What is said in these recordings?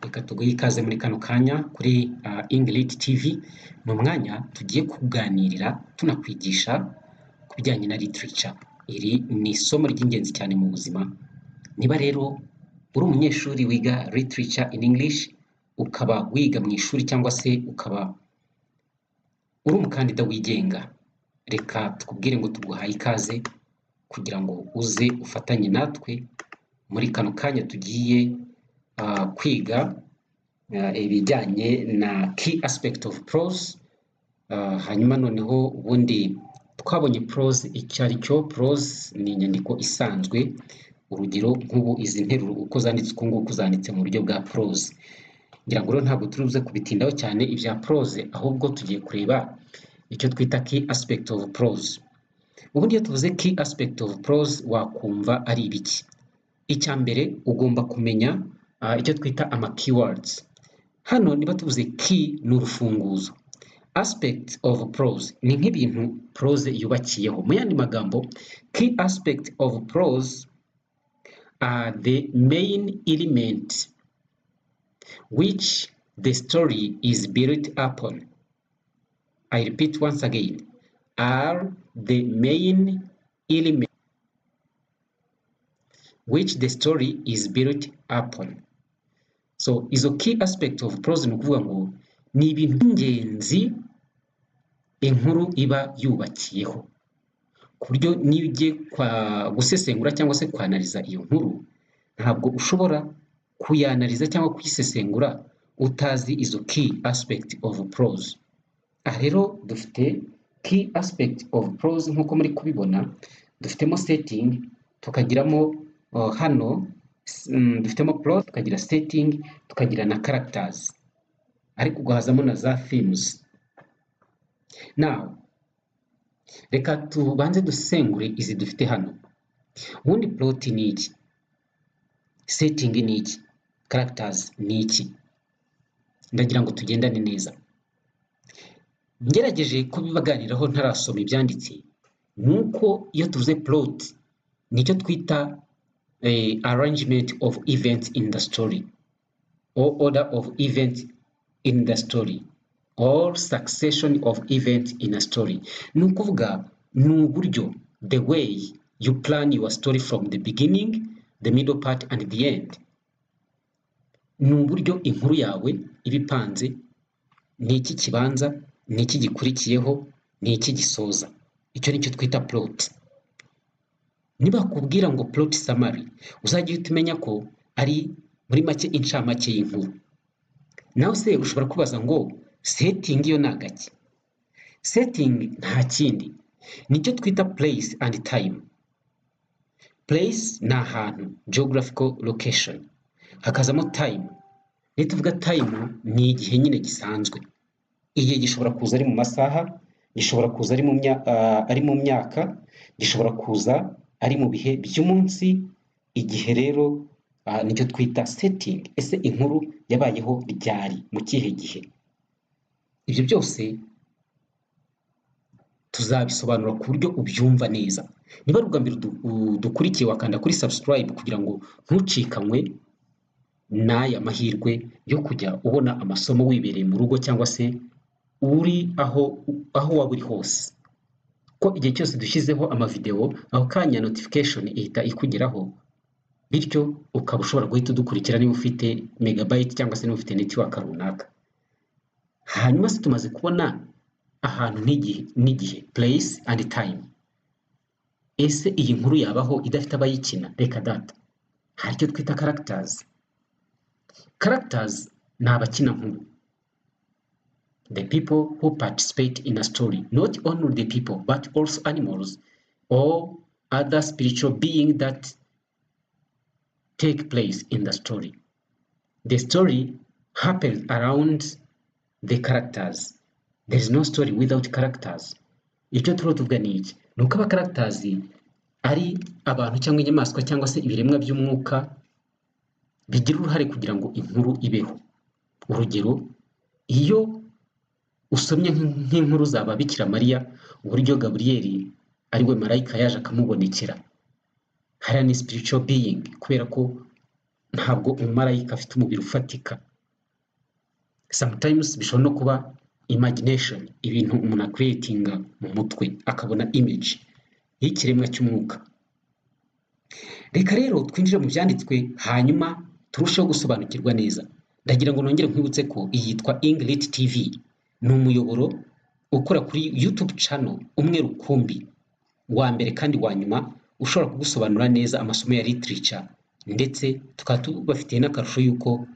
Reka tuguhe ikaze muri kano kanya kuri Ingrid TV. Ni umwanya tugiye kuganirira tunakwigisha ku bijyanye na literature. Iri ni isomo ry'ingenzi cyane mu buzima. Niba rero uri umunyeshuri wiga literature in English, ukaba wiga mu ishuri cyangwa se ukaba uri umukandida wigenga, reka tukubwire ngo tuguhaye ikaze kugira ngo uze ufatanye natwe muri kano kanya tugiye kwiga ibijyanye na key aspect of prose. Hanyuma noneho ubundi twabonye prose icyo ari cyo. Prose ni inyandiko isanzwe. Urugero, nk'ubu izi nteruro uko zanditse uku nguku, zanditse mu buryo bwa prose. Ngira ngo rero ntabwo turi buze kubitindaho cyane ibya prose, ahubwo tugiye kureba icyo twita key aspect of prose. Ubundi iyo tuvuze key aspect of prose, wakumva ari ibiki? Icya mbere, ugomba kumenya icyo twita ama keywords. Hano niba tuvuze key, ni urufunguzo. Aspect of prose ni nk'ibintu prose yubakiyeho. Mu yandi magambo, key aspect of prose are the main element which the story is built upon. I repeat once again, are the main element which the story is built upon. So izo key aspect of prose, ni ukuvuga ngo ni ibintu by'ingenzi inkuru iba yubakiyeho, ku buryo niyo ugiye kwa gusesengura cyangwa se kwanariza iyo nkuru, ntabwo ushobora kuyanariza cyangwa kuyisesengura utazi izo key aspect of prose. Aha rero dufite key aspect of prose nk'uko muri kubibona. Dufitemo setting, tukagiramo hano dufitemo plot, tukagira setting, tukagira na characters, ariko ugahazamo na za themes. Now reka tubanze dusesengure izi dufite hano. Ubundi plot ni iki? Setting ni iki? Characters ni iki? Ndagira ngo tugendane neza. Ngerageje kubibaganiraho ntarasoma ibyanditse, ni uko iyo tuvuze plot, nicyo twita arrangement of events in the story, or order of events in the story, or succession of events in a story. Ni ukuvuga ni uburyo, the way you plan your story from the beginning, the middle part and the end. Ni uburyo inkuru yawe iba ipanze: ni iki kibanza, ni iki gikurikiyeho, ni iki gisoza. Icyo ni cyo twita plot. Nibakubwira ngo plot summary, uzajya uhita umenya ko ari muri make incamake y'inkuru. Nawe se ushobora kubaza ngo setting yo ni agaki? Setting nta kindi, nicyo twita place and time. Place ni ahantu, geographical location. Hakazamo time. Nituvuga time, ni igihe nyine gisanzwe. Igihe gishobora kuza ari mu masaha, gishobora kuza ari mu myaka, gishobora kuza ari mu bihe by'umunsi. Igihe rero nicyo twita setting. Ese inkuru yabayeho ryari, mu kihe gihe? Ibyo byose tuzabisobanura ku buryo ubyumva neza. Niba ari ubwa mbere udukurikiye, wakanda kuri subscribe kugira ngo ntucikanywe n'aya mahirwe yo kujya ubona amasomo wibereye mu rugo cyangwa se uri aho waba uri hose, ko igihe cyose dushyizeho amavideo, ako kanya notification ihita ikugeraho, bityo ukaba ushobora guhita udukurikira niba ufite megabyte cyangwa se niba ufite network runaka. Hanyuma se tumaze kubona ahantu n'igihe, place and time, ese iyi nkuru yabaho idafite abayikina? Reka data, hari icyo twita characters. Characters ni abakina nkuru, the people who participate in a story, not only the people but also animals or other spiritual being that take place in the story. The story happens around the characters. There is no story without characters. Icyo turiho tuvuga ni iki? Ni uko aba characters ari abantu cyangwa inyamaswa cyangwa se ibiremwa by'umwuka bigira uruhare kugira ngo inkuru ibeho. Urugero, iyo usomye nk'inkuru za ba Bikira Mariya, uburyo Gaburiyeli, ari we marayika, yaje akamubonekera, hariya ni spiritual being, kubera ko ntabwo umumarayika afite umubiri ufatika. Sometimes bishobora no kuba imagination, ibintu umuntu acreatinga mu mutwe akabona image y'ikiremwa cy'umwuka. Reka rero twinjire mu byanditswe, hanyuma turusheho gusobanukirwa neza. Ndagira ngo nongere nkwibutse ko iyi yitwa Inglit TV, ni umuyoboro ukora kuri YouTube channel umwe rukumbi wa mbere kandi wa nyuma ushobora kugusobanurira neza amasomo ya literature, ndetse tukaba tubafitiye n'akarusho y'uko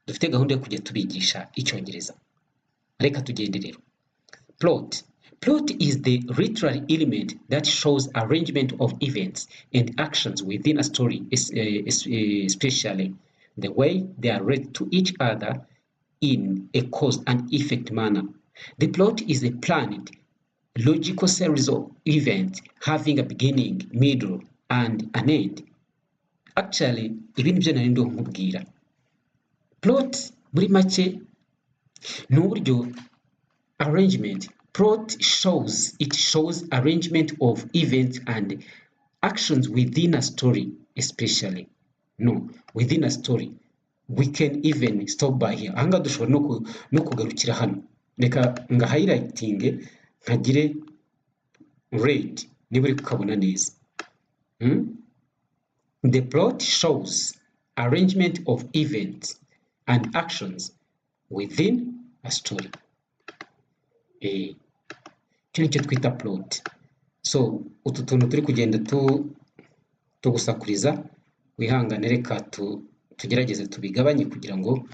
dufite gahunda yo kujya tubigisha Icyongereza. Reka tugende rero. Plot. Plot is the literary element that shows arrangement of events and actions within a story, especially the way they are related to each other in a cause and effect manner. The plot is a planned, logical series of events having a beginning, middle, and an end. Actually, ibi nibyo nari ndiho nkubwira. Plot muri make ni uburyo arrangement. Plot shows, it shows arrangement of events and actions within a story, especially, no, within a story. We can even stop by here. Ahangaha dushobora no kugarukira hano. Reka nga highlighting nkagire red niba uri kukabona neza. The plot shows arrangement of events and actions within a story. Icyo nicyo twita plot. So utu tuntu turi kugenda tugusakuriza, wihangane, reka tugerageze tubigabanye kugira ngo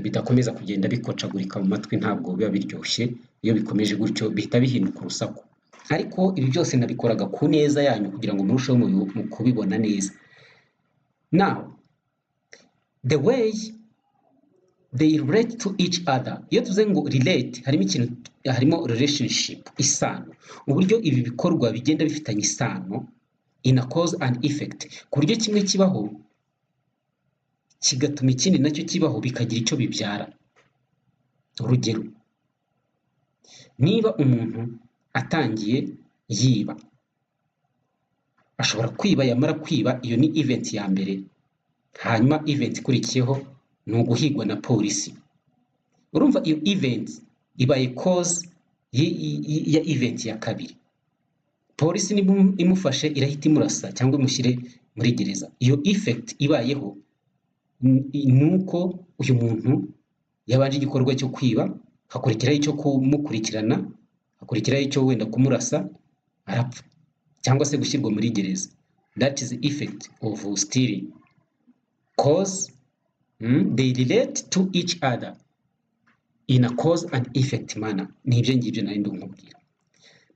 bidakomeza kugenda bikocagurika mu matwi. Ntabwo biba biryoshye iyo bikomeje gutyo, bihita bihinduka urusaku. Ariko ibi byose nabikoraga ku neza yanyu kugira ngo murusheho mu kubibona neza. Now, the way they relate to each other. Iyo tuvuze ngo relate, harimo ikintu, harimo relationship, isano, uburyo ibi bikorwa bigenda bifitanye isano in a cause and effect, ku buryo kimwe kibaho kigatuma ikindi nacyo kibaho, bikagira icyo bibyara. Urugero, niba umuntu atangiye yiba, ashobora kwiba, yamara kwiba, iyo ni event ya mbere. Hanyuma event ikurikiyeho ni uguhigwa na polisi. Urumva iyo event ibaye cause ya event ya kabiri. Polisi niba imufashe, irahita imurasa cyangwa imushyire muri gereza. Iyo effect ibayeho ni uko uyu muntu yabanje igikorwa cyo kwiba, hakurikiraho icyo kumukurikirana, hakurikiraho icyo wenda kumurasa arapfa cyangwa se gushyirwa muri gereza. That is the effect of stealing. Cause, they relate to each other in a cause and effect manner. Ni ibyo ngibyo nari ndikubwira.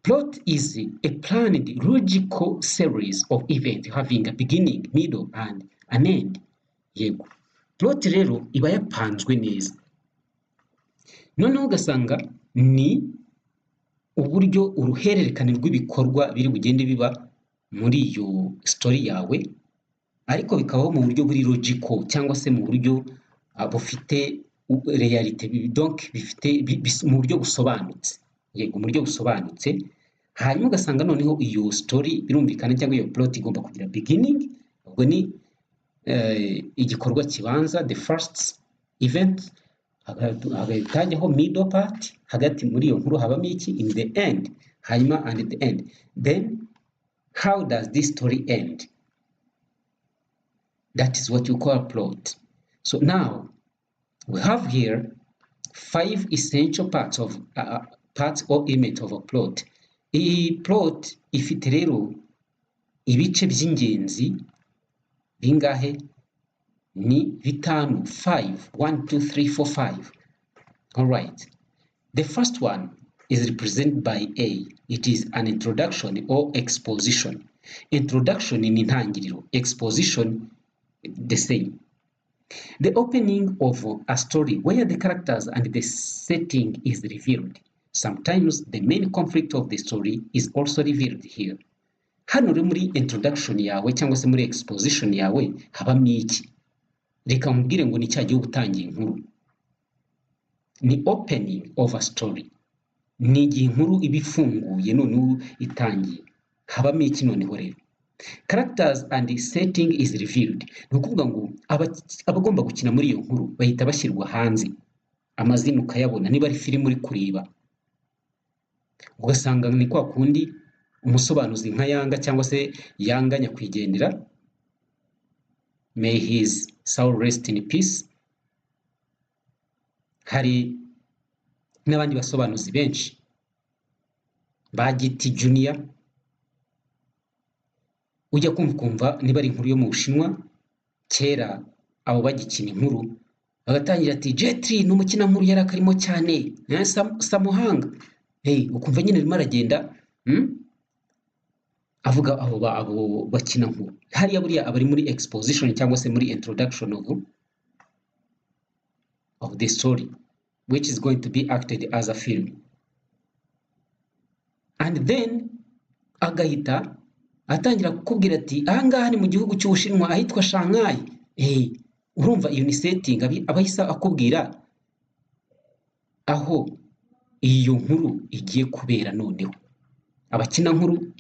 Plot is a planned logical series of events having a beginning, middle and an end. Yego, plot rero iba yapanzwe neza, noneho ugasanga ni uburyo uruhererekane rw'ibikorwa biri bugende biba muri iyo story yawe, ariko bikabaho mu buryo buri logical cyangwa se mu buryo bufite réalité, donc bifite mu buryo busobanutse. Yego, mu buryo busobanutse. Hanyuma ugasanga noneho iyo story, birumvikana, cyangwa iyo plot igomba kugira beginning, ubwo ni igikorwa kibanza, the first event, hagahita hajyaho middle part, hagati muri iyo nkuru habamo iki, in the end, hanyuma and the end. Then how does this story end? That is what you call plot. So now we have here five essential parts or element of a plot. Iyi plot ifite rero ibice by'ingenzi bingahe? Ni bitanu. 5, 1, 2, 3, 4, 5. All right, the first one is represented by A. It is an introduction or exposition. Introduction ni intangiriro, exposition the same. The opening of a story where the characters and the setting is revealed. Sometimes the main conflict of the story is also revealed here. Hano rero muri introduction yawe cyangwa se muri exposition yawe habamo iki? Reka nkubwire ngo ni cya gihe uba utangiye inkuru, ni opening of a story, ni igihe inkuru iba ifunguye, noneho itangiye. Habamo iki noneho rero? Characters and setting is revealed. Ni ukuvuga ngo abagomba gukina muri iyo nkuru bahita bashyirwa hanze, amazina ukayabona. Niba ari filime uri kureba, ugasanga ni kwa kundi umusobanuzi nka Yanga cyangwa se Yanga nyakwigendera, may his soul rest in peace, hari n'abandi basobanuzi benshi ba Giti Junior, ujya kumva ukumva niba ari inkuru yo mu Bushinwa, kera abo bagikina inkuru bagatangira ati: "Jet Li ni umukinankuru yari akarimo cyane, Samuhanga." Hey, ukumva nyine arimo aragenda, Avuga abo bakina nkuru hariya. Buriya abari muri exposition cyangwa se muri introduction of the story which is going to be acted as a film. And then agahita atangira kukubwira ati: "Ahangaha ni mu gihugu cy'Ubushinwa ahitwa Shanghai." Urumva iyo ni setting, aba ahise akubwira aho iyo nkuru igiye kubera. Noneho abakinankuru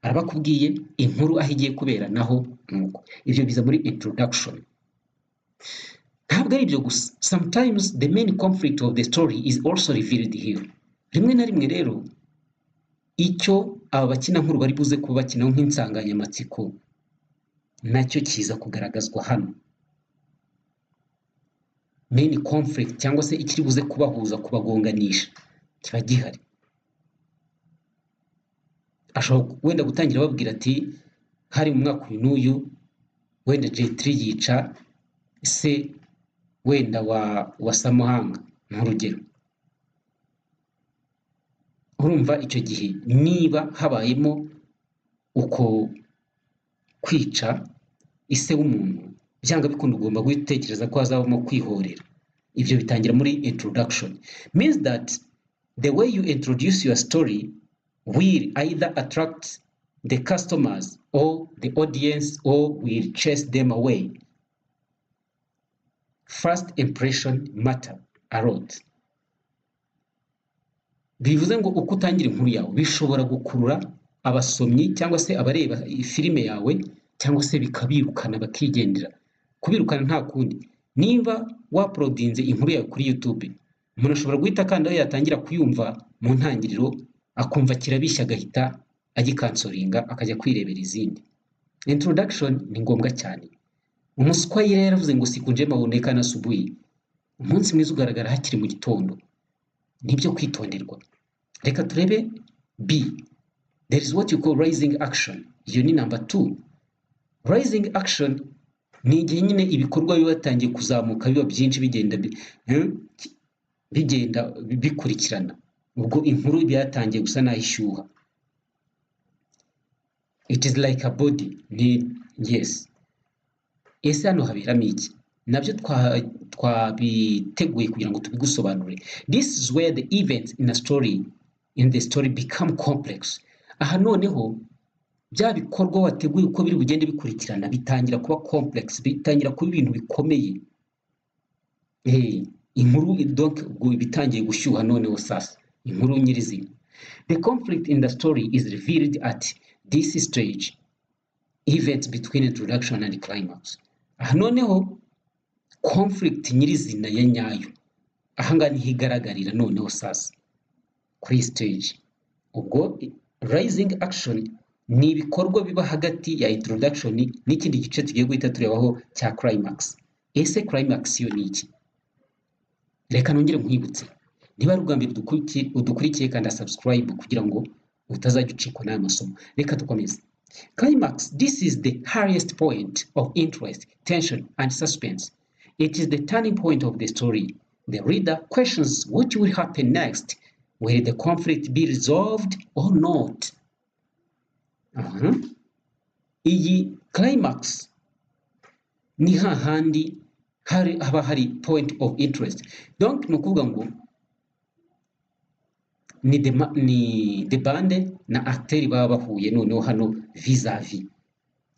arabakubwiye, inkuru aho igiye kubera naho nuko ibyo biza muri introduction. Ntabwo ari ibyo gusa, sometimes the main conflict of the story is also revealed here. Rimwe na rimwe rero icyo aba bakinankuru bari buze kuba bakinaho nk'insanganyamatsiko nacyo kiza kugaragazwa hano. Main conflict cyangwa se ikiri buze kubahuza, kubagonganisha, kiba gihari. Ashobora wenda gutangira ababwira ati: "Hari mu mwaka uyu n'uyu, wenda Jet Li yica se wenda wa Samuhanga," nk'urugero. Urumva icyo gihe niba habayemo uko kwica ise w'umuntu, byanga bikunda ugomba gutekereza ko hazabamo kwihorera. Ibyo bitangira muri introduction. Means that the way you introduce your story will either attract the customers or the audience or will chase them away. First impression matter a lot. Bivuze ngo uko utangira inkuru yawe bishobora gukurura abasomyi cyangwa se abareba filime yawe, cyangwa se bikabirukana bakigendera. Kubirukana nta kundi, niba wauploadinze inkuru yawe kuri YouTube, umuntu ashobora guhita akanda aho yatangira kuyumva mu ntangiriro, akumva kirabishya, agahita agicancelinga akajya kwirebera izindi. Introduction ni ngombwa cyane. Umuswahili yaravuze ngo: "Siku njema huonekana asubuhi." Umunsi mwiza ugaragara hakiri mu gitondo. Nibyo kwitonderwa. Reka turebe B. There is what you call rising action. Iyo ni number two. Rising action ni igihe nyine ibikorwa biba bitangiye kuzamuka, biba byinshi, bigenda bigenda bikurikirana. Ubwo inkuru iba yatangiye gusa naho ishyuha. It is like a body. Ni yes. Ese hano haberamo iki? Nabyo twabiteguye kugira ngo tubigusobanurire. This is where the events in the story become complex. Aha noneho bya bikorwa wateguye uko biri bugende bikurikirana bitangira kuba complex, bitangira kuba ibintu bikomeye. Inkuru donc ubwo iba itangiye gushyuha noneho sasa, inkuru nyirizina. The conflict in the story is revealed at this stage, events between introduction and climax. Aha noneho conflict nyirizina ya nyayo ahangaha niho igaragarira noneho sasa kuri stage. Ubwo rising action ni ibikorwa biba hagati ya introduction n'ikindi gice tugiye guhita turebaho cya climax. Ese climax yo ni iki? Reka nongere nkwibutse, niba ari ubwa mbere udukurikiye, kanda subscribe kugira ngo utazajya ucikwa n'aya masomo. Reka dukomeze. Climax: this is the highest point of interest, tension and suspense. It is the turning point of the story. The reader questions what will happen next. Will the conflict be resolved or not? Aha. Iyi climax ni hahandi hari haba hari point of interest. Donc ni ukuvuga ngo ni the bande na acteur baba bahuye noneho hano vis-a-vis.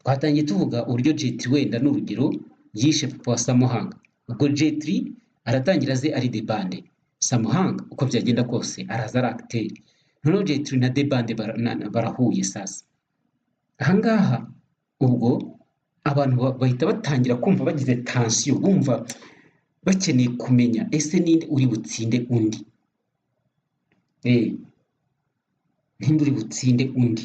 Twatangiye tuvuga uburyo Jet Li, wenda n'urugero, yishe papa wa Samuhanga. Ubwo Jet Li aratangira aze ari the bande, Samuhanga uko byagenda kose araza ari acteur. Noneho Jet Li na the bande barahuye sasa. Ahangaha ubwo abantu bahita batangira kumva bagize tension, bumva bakeneye kumenya ese ninde uri butsinde undi, ninde uri butsinde undi.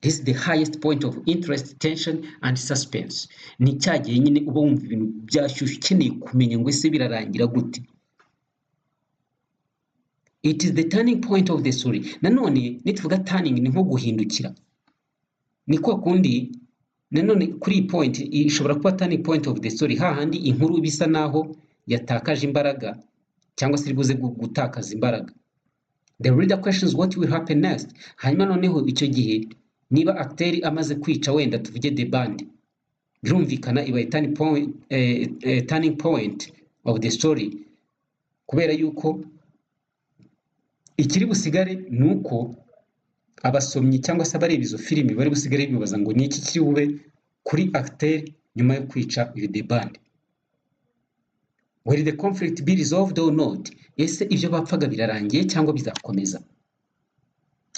This is the highest point of interest, tension and suspense. Ni cya gihe nyine uba wumva ibintu byashyushye, ukeneye kumenya ngo ese birarangira gute. It is the turning point of the story. Nanone nituvuga turning, ni nko guhindukira, ni kwa kundi. Nanone kuri iyi point ishobora kuba turning point of the story, hahandi inkuru bisa naho yatakaje imbaraga cyangwa se iri buze gutakaza imbaraga. The reader questions what will happen next. Hanyuma noneho icyo gihe niba acteur amaze kwica, wenda tuvuge the band, birumvikana ibaye turning point of the story, kubera yuko ikiri busigare ni uko abasomyi cyangwa se abareba izo filimi bari busigare bibaza ngo ni iki kiri bube kuri acteur nyuma yo kwica uyu the band. Will the conflict be resolved or not? Ese ibyo bapfaga birarangiye cyangwa bizakomeza?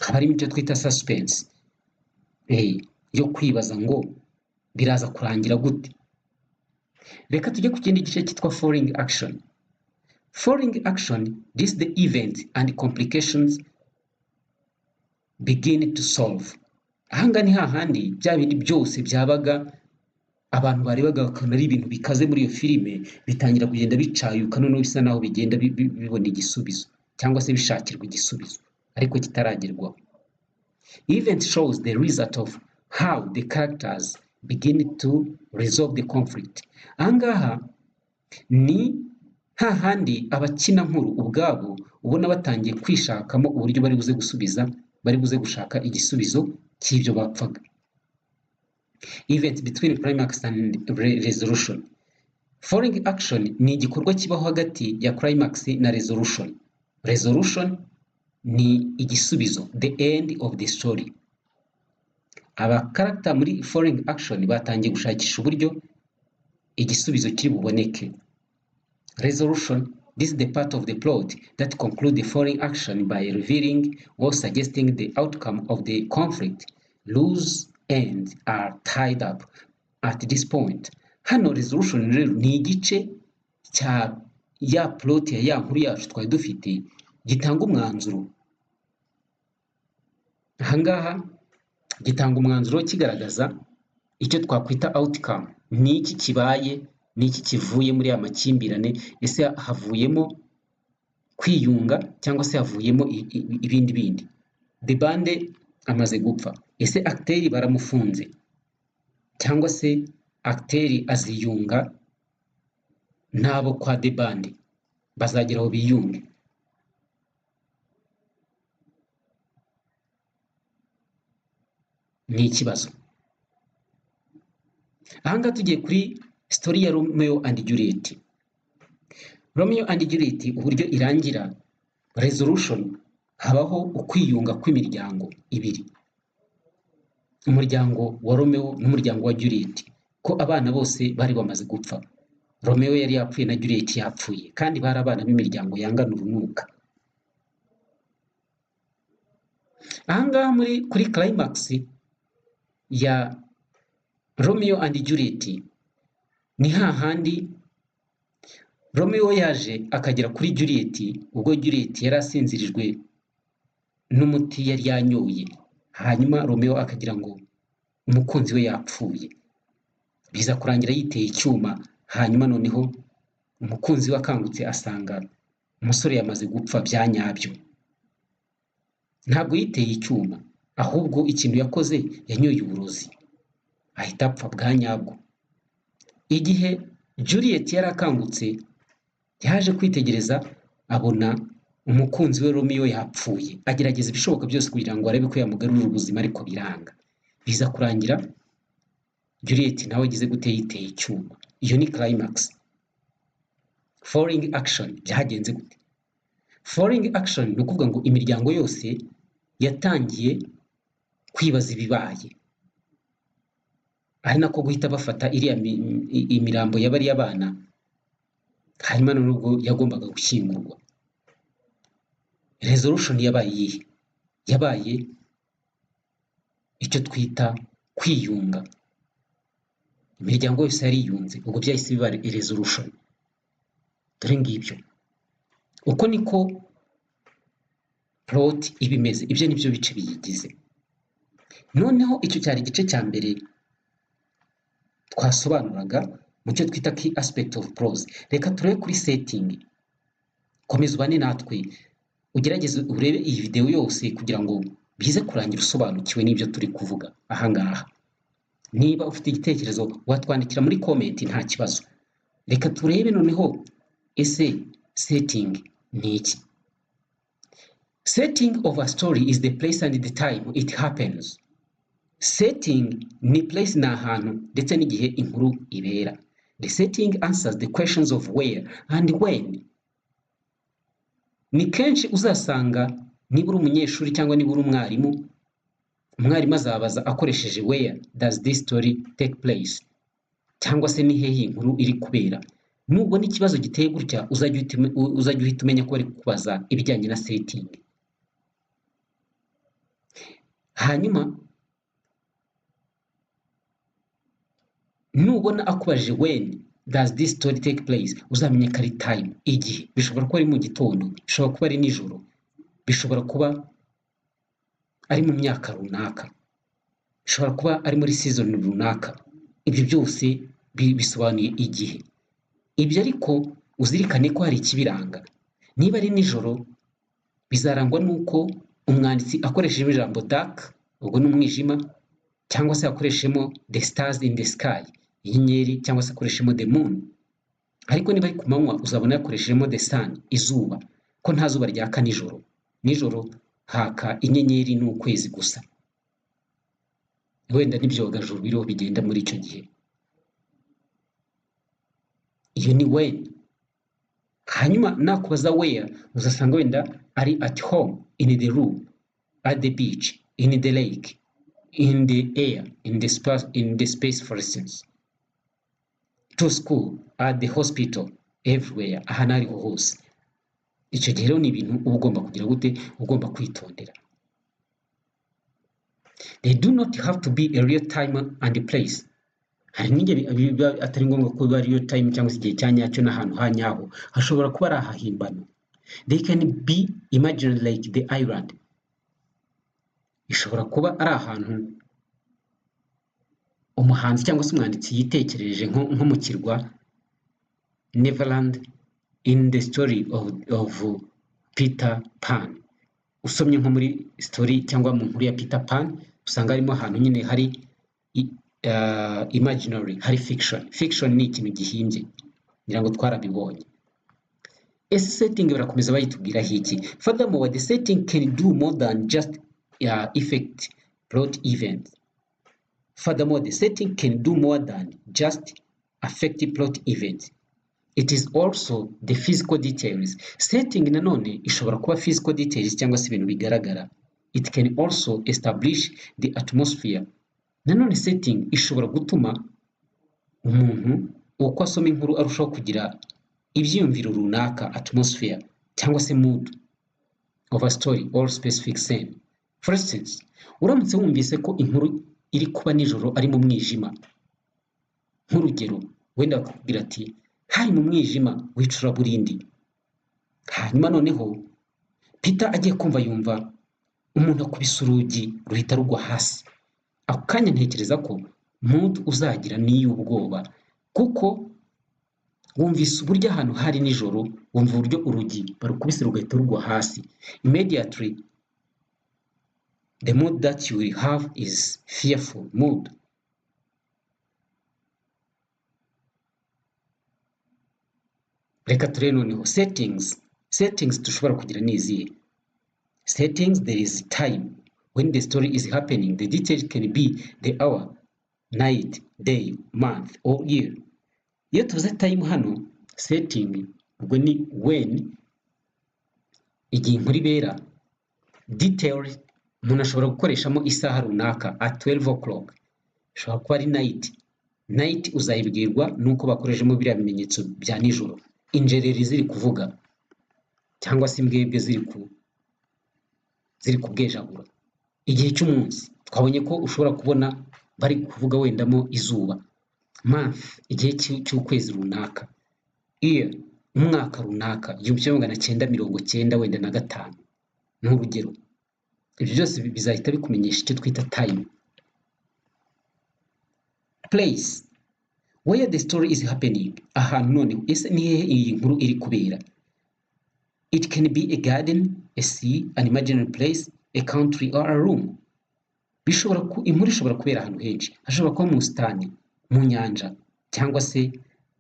Haba harimo icyo twita suspense yo kwibaza ngo biraza kurangira gute. Reka tujye ku kindi gice cyitwa falling action. Falling action, this is the event and complications begin to solve. Ahangaha ni hahandi bya bindi byose byabaga abantu barebaga bakabona ari ibintu bikaze muri iyo filime bitangira kugenda bicayuka, noneho bisa naho bigenda bibona igisubizo cyangwa se bishakirwa igisubizo ariko kitaragerwaho. Event shows the result of how the characters begin to resolve the conflict. Ahangaha ni hahandi abakinankuru ubwabo ubona batangiye kwishakamo uburyo bari buze gusubiza, bari buze gushaka igisubizo cy'ibyo bapfaga. Event between climax and resolution. Falling action ni igikorwa kibaho hagati ya climax na resolution. Resolution ni igisubizo, the end of the story. Aba character muri falling action batangiye gushakisha uburyo igisubizo kiri buboneke. Resolution, this is the part of the plot that conclude the falling action by revealing or suggesting the outcome of the conflict. Loose ends are tied up at this point. Hano resolution rero ni igice cya ya plot ya nkuru yacu twari dufite gitanga umwanzuro. Ahangaha gitanga umwanzuro kigaragaza icyo twakwita outcome. Ni iki kibaye? Ni iki kivuye muri aya makimbirane? Ese havuyemo kwiyunga cyangwa se havuyemo ibindi bindi? The band amaze gupfa. Ese acteur baramufunze cyangwa se acteur aziyunga n'abo kwa the band, bazagera aho biyunge? Ni ikibazo. Ahangaha tugiye kuri story ya Romeo and Juliet. Romeo and Juliet uburyo irangira, resolution, habaho ukwiyunga kw'imiryango ibiri, umuryango wa Romeo n'umuryango wa Juliet, ko abana bose bari bamaze gupfa. Romeo yari yapfuye na Juliet yapfuye, kandi bari abana b'imiryango yangana urunuka. Ahangaha muri kuri climax ya Romeo and Juliet ni hahandi Romeo yaje akagera kuri Juliet ubwo Juliet yari asinzirijwe n'umuti yari yanyoye, hanyuma Romeo akagira ngo umukunzi we yapfuye. Biza kurangira yiteye icyuma, hanyuma noneho umukunzi we akangutse asanga umusore yamaze gupfa bya nyabyo. Ntabwo yiteye icyuma, ahubwo ikintu yakoze yanyoye uburozi ahita apfa bwa nyabwo. Igihe Juliet yari akangutse, yaje kwitegereza abona umukunzi we Romeo yapfuye, agerageza ibishoboka byose kugira ngo arebe ko yamugarurira ubuzima, ariko biranga. Biza kurangira Juliet nawe agize gute? Yiteye icyuma. Iyo ni climax. Falling action byagenze gute? Falling action ni ukuvuga ngo imiryango yose yatangiye kwibaza ibibaye, ari nako guhita bafata iriya imirambo ya bariya bana, hanyuma nubwo yagombaga gushyingurwa. Resolution yabaye iyihe? Yabaye Icyo twita kwiyunga, imiryango yose yariyunze, ubwo byahise biba resolution. Dore ngibyo, uko niko plot iba imeze. Ibyo nibyo bice biyigize. Noneho icyo cyari igice cya mbere twasobanuraga mu cyo twita key aspect of prose. Reka turebe kuri setting. Komeza ubane natwe, ugerageze urebe iyi video yose kugira ngo bize kurangira usobanukiwe n'ibyo turi kuvuga ahangaha. Niba ufite igitekerezo, watwandikira muri comment, nta kibazo. Reka turebe noneho, ese setting ni iki? Setting of a story is the place and the time it happens. Setting ni place, ni ahantu ndetse n'igihe inkuru ibera. The setting answers the questions of where and when. Ni kenshi uzasanga niba uri umunyeshuri cyangwa niba uri umwarimu, umwarimu azabaza akoresheje "Where does this story take place?" cyangwa se "Ni hehe iyi nkuru iri kubera?" Nubona ikibazo giteye gutya, uzajya uhita umenya ko bari kukubaza ibijyanye na setting. Hanyuma nubona akubajije "When does this story take place?", uzamenye ko ari time, igihe. Bishobora kuba ari mu gitondo, bishobora kuba ari nijoro, bishobora kuba ari mu myaka runaka, bishobora kuba ari muri season runaka. Ibyo byose bisobanuye igihe. Ibyo ariko uzirikane ko hari ikibiranga. Niba ari nijoro, bizarangwa n'uko umwanditsi akoresheje ijambo dark, ubwo ni umwijima, cyangwa se akoreshemo the stars in the sky, inyenyeri, cyangwa se akoreshemo the moon. Ariko niba ari ku manywa, uzabona yakoreshejemo the sun, izuba, ko nta zuba ryaka nijoro. Nijoro haka inyenyeri n'ukwezi gusa, wenda n'ibyogajuru biriho bigenda muri icyo gihe. Iyo ni when. Hanyuma nakubaza where, uzasanga wenda ari at home, in the room, at the beach, in the lake, in the air, in the space, for instance, to school, at the hospital, everywhere, aha n'ariho hose. Icyo gihe rero ni ibintu uba ugomba kugira gute? Ugomba kwitondera. They do not have to be a real time and place. Hari n'igihe biba atari ngombwa ko biba real time cyangwa se igihe cya nyacyo n'ahantu ha nyaho, hashobora kuba ari ahahimbano. They can be imagined, like the island. Ishobora kuba ari ahantu umuhanzi cyangwa se umwanditsi yitekerereje, nko mu kirwa Neverland in the story of Peter Pan. Usomye nko muri story cyangwa mu nkuru ya Peter Pan, usanga harimo ahantu nyine hari imaginary, hari fiction. Fiction ni ikintu gihimbye, ngira ngo twarabibonye. Ese setting barakomeza bayitubwiraho iki? Furthermore, the setting can do more than just affect plot events. Furthermore, the setting can do more than just affect plot events. It is also the physical details. Setting nanone ishobora kuba physical details cyangwa se ibintu bigaragara. It can also establish the atmosphere. Nanone setting ishobora gutuma umuntu uko asoma inkuru arushaho kugira ibyiyumviro runaka, atmosphere cyangwa se mood of a story or specific scene. For instance, uramutse wumvise ko inkuru iri kuba nijoro, ari mu mwijima, nk'urugero wenda bakakubwira ati hari mu mwijima w'icuraburindi, hanyuma noneho Peter agiye kumva yumva umuntu akubise urugi ruhita rugwa hasi, ako kanya ntekereza ko mood uzagira ni iy'ubwoba, kuko wumvise uburyo ahantu hari nijoro, wumva uburyo urugi barukubise rugahita rugwa hasi. Immediately the mood that you will have is fearful mood. Reka turebe noneho settings. Settings dushobora kugira ni izihe? Settings, there is time when the story is happening. The detail can be the hour, night, day, month or year. Iyo tuvuze time hano, setting ubwo ni when, igihe inkuru ibera. Detail, umuntu ashobora gukoreshamo isaha runaka, at 12 o'clock, ishobora kuba ari night. Night uzayibwirwa nuko bakoreshamo biriya bimenyetso bya nijoro, injereri ziri kuvuga cyangwa se imbwebwe ziri kubwejagura. Igihe cy'umunsi twabonye ko ushobora kubona bari kuvuga wendamo izuba. Month, igihe cy'ukwezi runaka. Year, umwaka runaka, 1995 wenda, ni urugero. Ibyo byose bizahita bikumenyesha icyo twita time. Place, where the story is happening. Ahantu noneho, ese ni hehe iyi nkuru iri kubera? It can be a garden, a sea, an imaginary place, a country or a room. Bishobora ku inkuru ishobora kubera ahantu henshi. Hashobora kuba mu busitani, mu nyanja, cyangwa se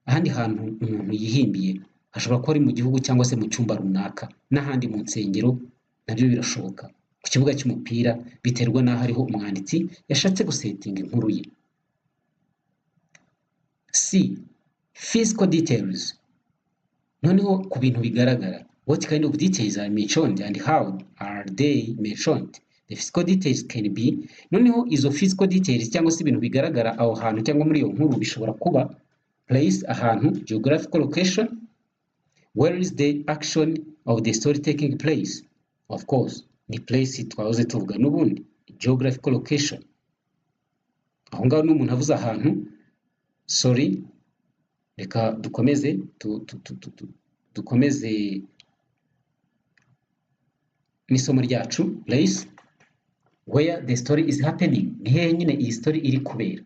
ahandi hantu umuntu yihimbiye. Hashobora kuba ari mu gihugu cyangwa se mu cyumba runaka, n'ahandi mu nsengero nabyo birashoboka, ku kibuga cy'umupira. Biterwa n'aho ariho umwanditsi yashatse gusettinga inkuru ye. C, physical details. Noneho ku bintu bigaragara, what kind of details are mentioned and how are they mentioned? The physical details can be, noneho izo physical details cyangwa se ibintu bigaragara aho hantu cyangwa muri iyo nkuru bishobora kuba place, ahantu, geographical location. Where is the action of the story taking place? Of course, ni place twahoze tuvuga n'ubundi, geographical location. Aho ngaho n'umuntu avuze ahantu. Sorry, reka dukomeze dukomeze n'isomo ryacu. Place where the story is happening, ni hehe nyine iyi story iri kubera?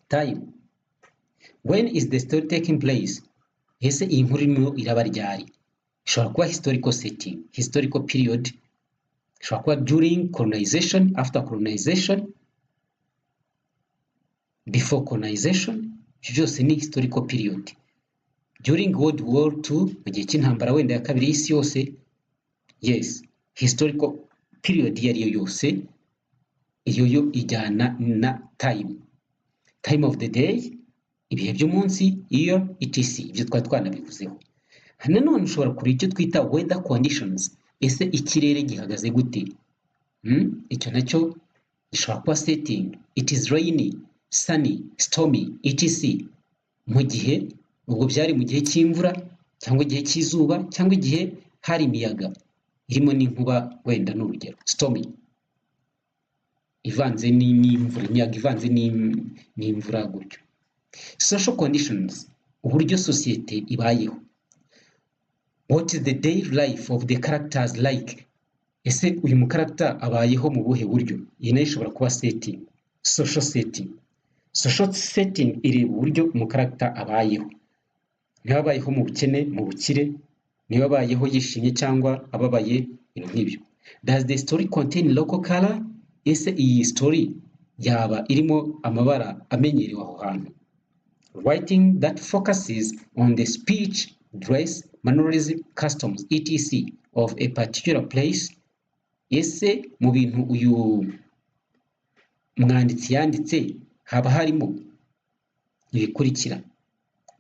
Time, when is the story taking place? Ese iyi nkuru irimo iraba ryari? Ishobora kuba historical setting, historical period. Ishobora kuba during colonization, after colonization, before colonization. Ibyo byose ni historical period. During World War II, mu gihe cy'intambara wenda ya kabiri y'isi yose. Yes, historical period iyo ariyo yose, iyo yo ijyana na time. Time of the day, ibihe by'umunsi, year, etc. Ibyo twari twanabivuzeho. Nanone ushobora kureba icyo twita weather conditions. Ese ikirere gihagaze gute? Icyo nacyo gishobora kuba setting. It is rainy, sunny, stormy, etc. Mu gihe ubwo byari mu gihe cy'imvura cyangwa igihe cy'izuba cyangwa igihe hari imiyaga irimo n'inkuba wenda, ni urugero, stormy ivanze n'imvura, imiyaga ivanze n'imvura gutyo. Social conditions, uburyo sosiyete ibayeho. What is the daily life of the characters like? Ese uyu mucharacter abayeho mu buhe buryo? Iyi nayo ishobora kuba setting, social setting. Social setting ireba uburyo umucharacter abayeho, niba abayeho mu bukene, mu bukire, niba abayeho yishimye cyangwa ababaye, ibintu nk'ibyo. Does the story contain local color? Ese iyi story yaba irimo amabara amenyerewe aho hantu? Writing that focuses on the speech, dress, mannerism, customs, etc. of a particular place. Ese mu bintu uyu mwanditsi yanditse haba harimo ibikurikira?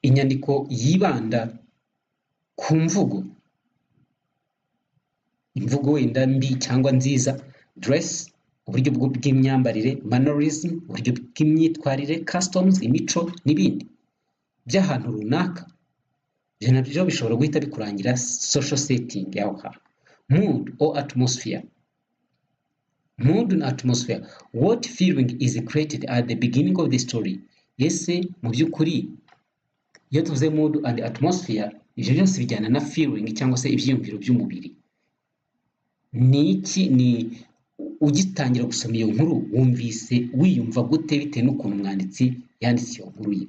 Inyandiko yibanda ku mvugo, imvugo wenda mbi cyangwa nziza, dress, uburyo bw'imyambarire, mannerism, uburyo bw'imyitwarire, customs, imico n'ibindi by'ahantu runaka. Ibyo nabyo bishobora guhita bikurangira social setting y'aho hantu. Mood or atmosphere. Mood and atmosphere, what feeling is created at the beginning of the story? Ese mu by'ukuri iyo tuvuze mood and atmosphere, ibyo byose bijyana na feeling cyangwa se ibyiyumviro by'umubiri. Ni iki? Ni ugitangira gusoma iyo nkuru wumvise wiyumva gute bitewe n'ukuntu umwanditsi yanditse iyo nkuru ye?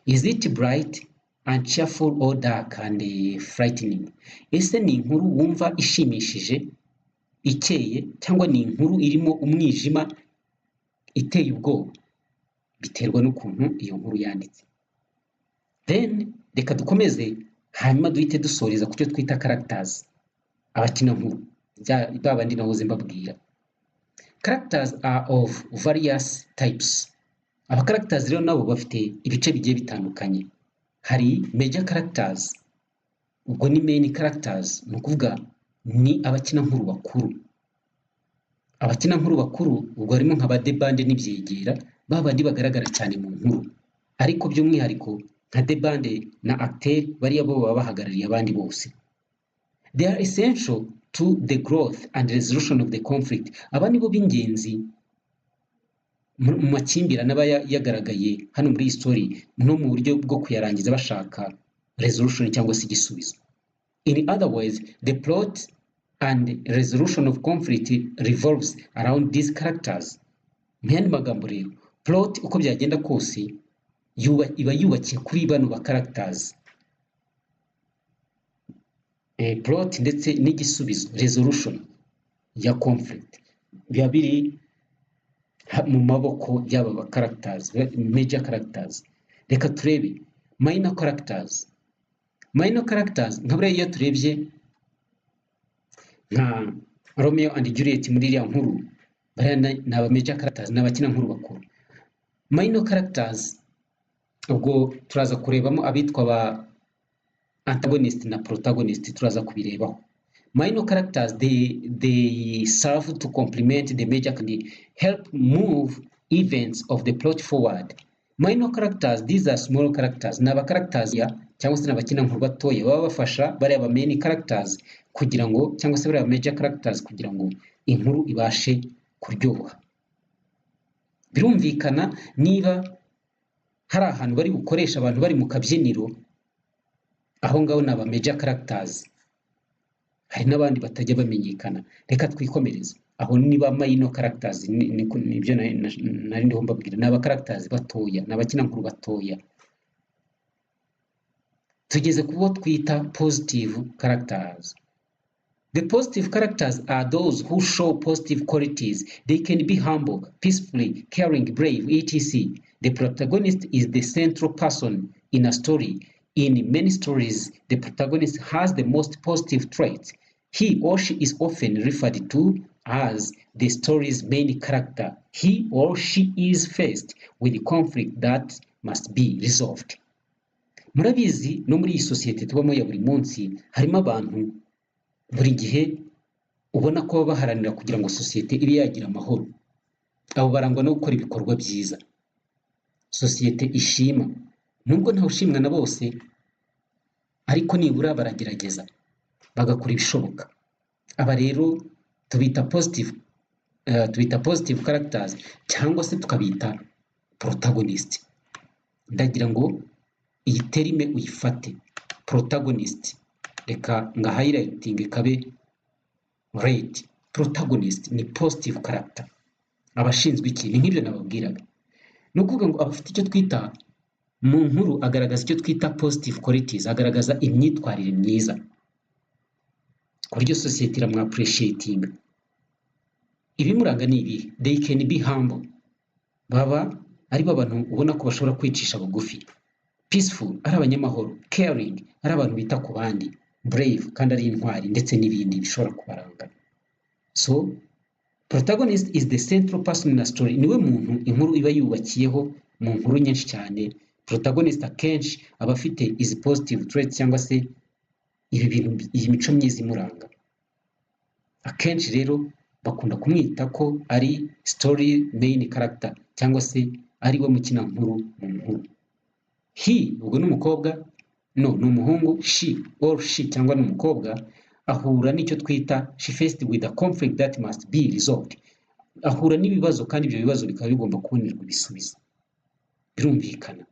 Is it bright and cheerful or dark and frightening? Ese ni inkuru wumva ishimishije, ikeye, cyangwa ni inkuru irimo umwijima, iteye ubwoba? Biterwa n'ukuntu iyo nkuru yanditse. Then reka dukomeze, hanyuma duhite dusoreza ku cyo twita characters, abakinankuru, ba bandi nahoze mbabwira. Characters are of various types. Aba characters rero nabo bafite ibice bigiye bitandukanye. Hari major characters, ubwo ni main characters, ni ukuvuga ni abakinankuru bakuru. Abakinankuru bakuru ubwo harimo nka ba Debande n'ibyegera, ba bandi bagaragara cyane mu nkuru, ariko by'umwihariko nka Debande na acteur, bariya bo baba bahagarariye abandi bose. They are essential. to the growth and resolution of the conflict. Aba nibo b'ingenzi mu makimbirane aba yagaragaye hano muri iyi story, no mu buryo bwo kuyarangiza bashaka resolution cyangwa se igisubizo. In other words, the plot and resolution of conflict revolves around these characters. Mu yandi magambo rero, plot uko byagenda kose iba yubakiye kuri bano ba characters. Plot ndetse n'igisubizo, resolution ya conflict, biba biri mu maboko y'aba ba characters, major characters. Reka turebe minor characters. Minor characters, nka buriya iyo turebye nka Romeo and Juliet muri iriya nkuru, bariya ni aba major characters, ni abakina nkuru bakuru. Minor characters ubwo turaza kurebamo abitwa ba antagonist na protagonist, turaza kubirebaho. Minor characters, they serve to complement the major and help move events of the plot forward. Minor characters, these are small characters, ni aba characters ya cyangwa se ni abakina nkuru batoya baba bafasha bariya ba main characters kugira ngo, cyangwa se bariya major characters, kugira ngo inkuru ibashe kuryoha. Birumvikana, niba hari ahantu bari bukoresha abantu bari mu kabyiniro, aho ngaho ni aba major characters. Hari n'abandi batajya bamenyekana. Reka twikomereze aho. Niba minor characters, nibyo nari ndiho mbabwira, ni aba characters batoya, ni abakinankuru batoya. Tugeze ku bo twita positive characters. The positive characters are those who show positive qualities. They can be humble, peacefully, caring, brave, etc. The protagonist is the central person in a story. In many stories, the protagonist has the most positive traits. He or she is often referred to as the story's main character. He or she is faced with conflict that must be resolved. Murabizi, no muri iyi sosiyete tubamo ya buri munsi, harimo abantu buri gihe ubona ko baba baharanira kugira ngo sosiyete ibe yagira amahoro. Abo barangwa no gukora ibikorwa byiza sosiyete ishima, nubwo ntawe ushimwa na bose, ariko nibura baragerageza bagakora ibishoboka. Aba rero tubita positive characters cyangwa se tukabita protagonist. Ndagira ngo iyi term uyifate, protagonist. Reka nga highlighting kabe red. Protagonist ni positive character. Abashinzwe iki? Ni nk'ibyo nababwiraga, ni ukuvuga ngo abafite icyo twita mu nkuru, agaragaza icyo twita positive qualities, agaragaza imyitwarire myiza ku buryo sosiyete iramwappreciatinga. Ibimuranga ni ibihe? They can be humble, baba ari bo bantu ubona ko bashobora kwicisha bugufi, peaceful, ari abanyamahoro, caring, ari abantu bita ku bandi, brave, kandi ari intwari, ndetse n'ibindi bishobora kubaranga. So protagonist is the central person in a story. Niwe muntu inkuru iba yubakiyeho. Mu nkuru nyinshi cyane, protagonist akenshi aba afite izi positive traits cyangwa se ibi bintu, iyi mico myiza imuranga. Akenshi rero bakunda kumwita ko ari story main character cyangwa se ari we mukinankuru mu nkuru. He, ubwo ni umukobwa, no ni umuhungu, she or she cyangwa ni umukobwa, ahura n'icyo twita, she faced with a conflict that must be resolved. Ahura n'ibibazo kandi ibyo bibazo bikaba bigomba kubonerwa ibisubizo. Birumvikana,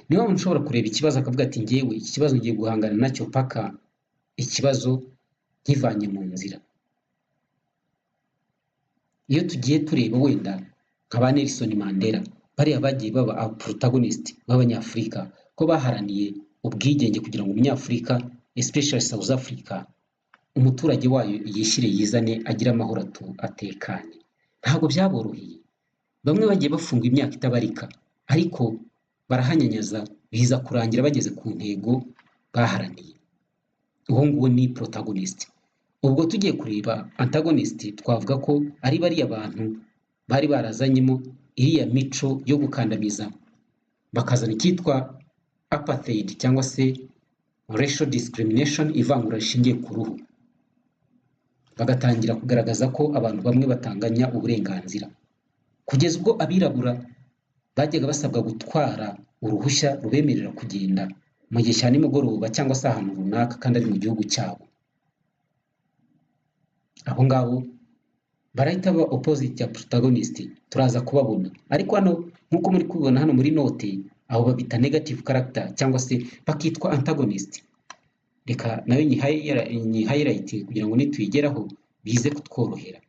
niba umuntu ushobora kureba ikibazo akavuga ati: "Ngewe iki kibazo ngiye guhangana nacyo paka ikibazo nkivanye mu nzira." Iyo tugiye tureba wenda nka ba Nelson Mandela, bariya bagiye baba protagonist b'Abanyafurika, ko baharaniye ubwigenge kugira ngo Umunyafurika, especially South Africa, umuturage wayo yishyire yizane, agire amahoro, atekanye. Ntabwo byaboroheye. Bamwe bagiye bafungwa imyaka itabarika, ariko barahanyanyaza, biza kurangira bageze ku ntego baharaniye. Uwo nguwo ni protagonist. Ubwo tugiye kureba antagonist, twavuga ko ari bariya bantu bari barazanyemo iriya mico yo gukandamiza, bakazana icyitwa apartheid cyangwa se racial discrimination, ivangura rishingiye ku ruhu, bagatangira kugaragaza ko abantu bamwe batanganya uburenganzira, kugeza ubwo abirabura bajyaga basabwa gutwara uruhushya rubemerera kugenda. Mu gihe cya nimugoroba cyangwa se ahantu runaka kandi ari mu gihugu cyabo. Abo ngabo barahita baba opposite ya protagonist, turaza kubabona. Ariko hano, nk'uko muri kubibona hano muri note, abo babita negative character cyangwa se bakitwa antagonist. Reka nayo nyi highlight kugira ngo nituyigeraho bize kutworohera.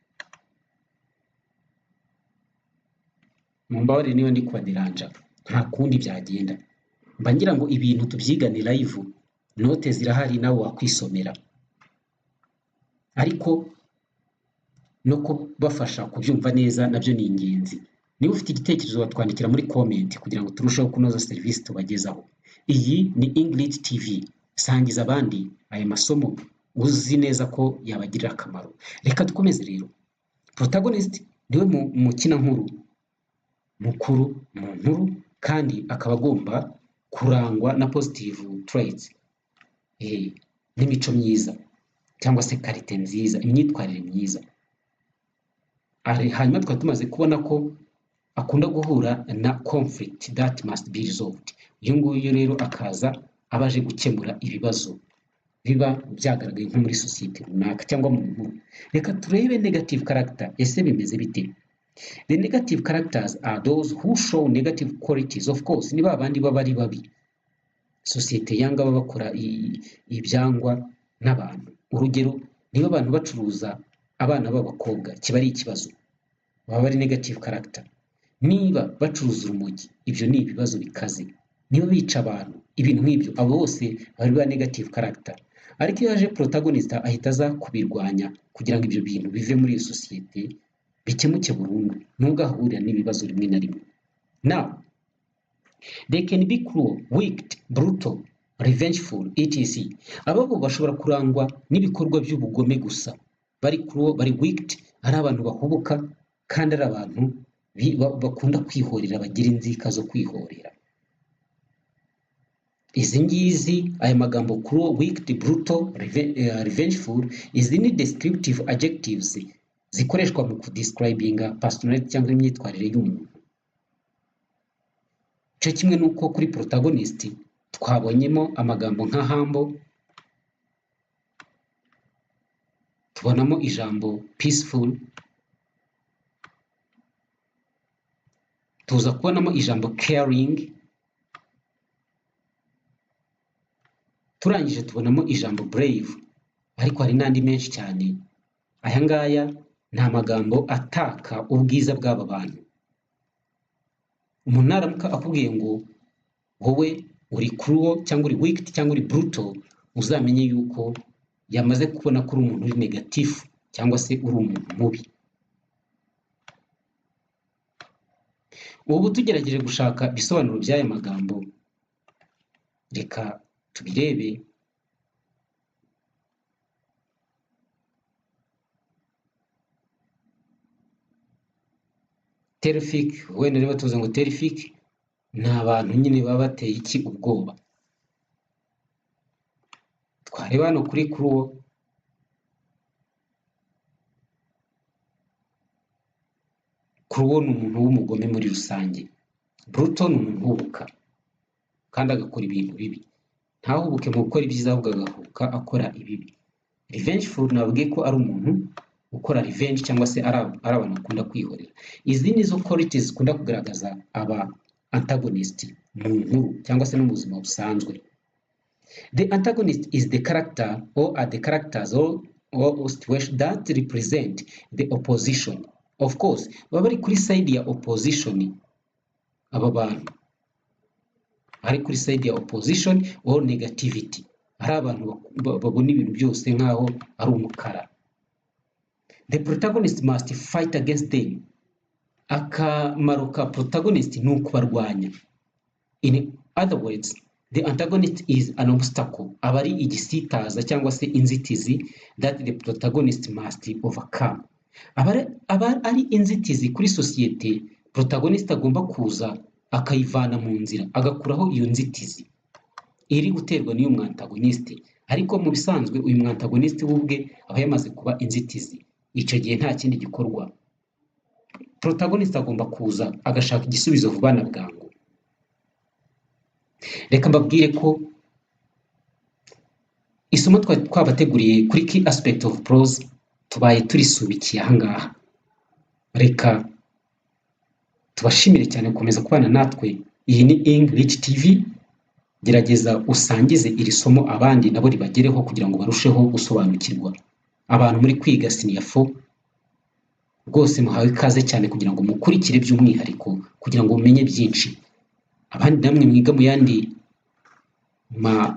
Mumbabarire niba ndi kubaderanja, nta kundi byagenda, mba ngira ngo ibintu tubyigane live. Note zirahari, nawe wakwisomera, ariko no kubafasha kubyumva neza nabyo ni ingenzi. Niba ufite igitekerezo, watwandikira muri comment kugira ngo turusheho kunoza serivisi tubagezaho. Iyi ni Ingrid TV. Sangiza abandi aya masomo uzi neza ko yabagirira akamaro. Reka dukomeze rero. Protagonist niwe mukinankuru mukuru mu nkuru, kandi akaba agomba kurangwa na positive traits, n'imico myiza cyangwa se qualité nziza, imyitwarire myiza. Hanyuma twari tumaze kubona ko akunda guhura na conflict that must be resolved. Uyu nguyu rero akaza aba aje gukemura ibibazo biba byagaragaye nko muri sosiyete runaka cyangwa mu nkuru. Reka turebe negative character. Ese bimeze bite? The negative characters are those who show negative qualities. Of course, ni ba bandi baba ari babi, sosiyete yanga, baba bakora ibyangwa n'abantu. Urugero, niba abantu bacuruza abana b'abakobwa, kiba ari ikibazo, baba ari negative character. Niba bacuruza urumogi, ibyo ni ibibazo bikaze. Niba bica abantu, ibintu nk'ibyo, abo bose bari ba negative character. Ariko iyo yaje protagonist, ahita aza kubirwanya kugira ngo ibyo bintu bive muri iyo sosiyete, bikemuke burundu, nubwo ahahurira n'ibibazo rimwe na rimwe. Now, they can be cruel, wicked, brutal, revengeful, etc. Aba bo bashobora kurangwa n'ibikorwa by'ubugome gusa, bari cruel, bari wicked, ari abantu bahubuka kandi ari abantu bakunda kwihorera, bagira inzika zo kwihorera. Izi ngizi, aya magambo cruel, wicked, brutal, revengeful, izi ni descriptive adjectives zikoreshwa mu kudescribinga personality cyangwa imyitwarire y'umuntu. Cyo kimwe n'uko kuri protagonist twabonyemo amagambo nka humble, tubonamo ijambo peaceful, tuza kubonamo ijambo caring, turangije tubonamo ijambo brave, ariko hari n'andi menshi cyane. Aya ngaya ni amagambo ataka ubwiza bw'aba bantu. Umuntu naramuka akubwiye ngo wowe uri cruel cyangwa uri wicked cyangwa uri brutal, uzamenye yuko yamaze kubona ko uri umuntu uri negative cyangwa se uri umuntu mubi. Ubu tugerageje gushaka ibisobanuro by'aya magambo, reka tubirebe. Terrific, wenda niba tuvuze ngo terrific, ni abantu nyine baba bateye iki? Ubwoba. Twareba hano kuri cruel, cruel ni umuntu w'umugome muri rusange. Brutal ni umuntu uhubuka kandi agakora ibintu bibi, ntahubuke mu gukora ibyiza, ahubwo agahubuka akora ibibi. Revengeful, nabwiye ko ari umuntu ukora revenge cyangwa se ari abantu bakunda kwihorera. Izi ni zo qualities zikunda kugaragaza aba antagonist mu nkuru cyangwa se no mu buzima busanzwe. The antagonist is the character or are the characters or situation that represent the opposition. Of course, baba bari kuri side ya opposition. Aba bantu ari kuri side ya opposition or negativity, ari abantu babona ibintu byose nk'aho ari umukara. The protagonist must fight against them. Akamaro ka protagonist ni ukubarwanya. In other words, the antagonist is an obstacle, aba ari igisitaza cyangwa se inzitizi that the protagonist must overcome. Aba ari inzitizi kuri sosiyete, protagonist agomba kuza akayivana mu nzira, agakuraho iyo nzitizi iri guterwa n'uyu mwantagonist. Ariko mu bisanzwe uyu mwantagonist we ubwe aba yamaze kuba inzitizi. Icyo gihe nta kindi gikorwa, protagonist agomba kuza agashaka igisubizo vuba na bwangu. Reka mbabwire ko Isomo twari twabateguriye kuri key aspect of prose tubaye turisubikiye ahangaha. Reka tubashimire cyane gukomeza kubana natwe. Iyi ni English TV. Gerageza usangize iri somo abandi nabo ribagereho kugira ngo barusheho gusobanukirwa. Abantu muri kwiga senior 4 rwose muhawe ikaze cyane kugira ngo mukurikire by'umwihariko, kugira ngo mumenye byinshi. Abandi namwe mwiga mu yandi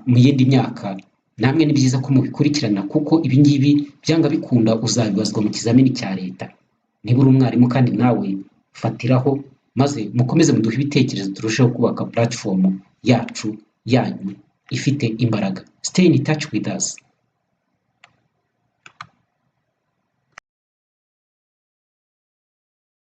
mu yindi myaka, namwe ni byiza ko mubikurikirana, kuko ibi ngibi byanga bikunda uzabibazwa mu kizamini cya leta. Niba uri umwarimu kandi nawe fatiraho, maze mukomeze muduhe ibitekerezo, turusheho kubaka platform yacu, yanyu ifite imbaraga. Stay in touch with us.